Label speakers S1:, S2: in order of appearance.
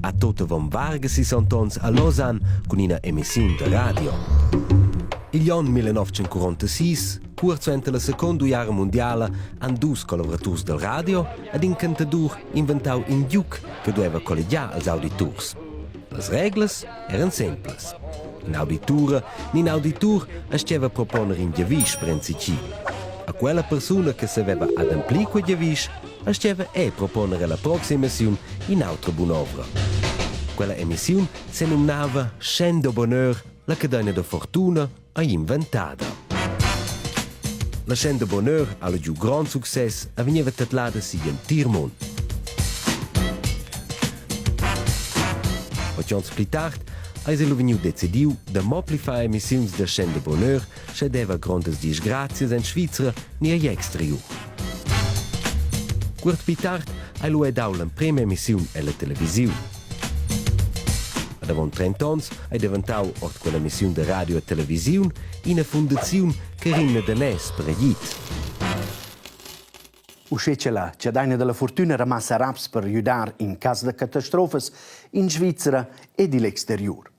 S1: ha tot avon varga 60 onns a Lausanne cun ina emissiun da radio. Igl onn 1946, cuort suenter la seconda uiara mundiala, han dus collaboraturs dal radio ed in cantadur inventau in giug che dueva colligiar als auditurs. Las reglas eran semplas. In'auditura ni in auditur astgeva proponer in giavisch per enzatgi. A quella persuna che saveva ademplir quei giavisch astgeva è proponer alla proxima emissiun in'autra bun'ovra. Quella emissiun senumnava Chaîne de bonheur, la cadena da fortuna ei inventada. La Chaîne de bonheur ha giu grond success e vegneva tedlada sigl entir mund. Otg onns pli tard eis el lu vegniu decidiu da mo pli far emissiuns da Chaîne de bonheur, sche deva grondas disgrazias en Svizra ni egl exteriur. Cuort pli tard ei lu dau l'emprema emissiun ella televisiun. Ad avon 30 onns ei daventau ord quella emissiun da radio e televisiun ina fundaziun che rimna daners per agid.
S2: Uschè cha la chadaina da la furtüna ramassa raps per güdar in cas da catastrofas in Svizra ed i'l exteriur.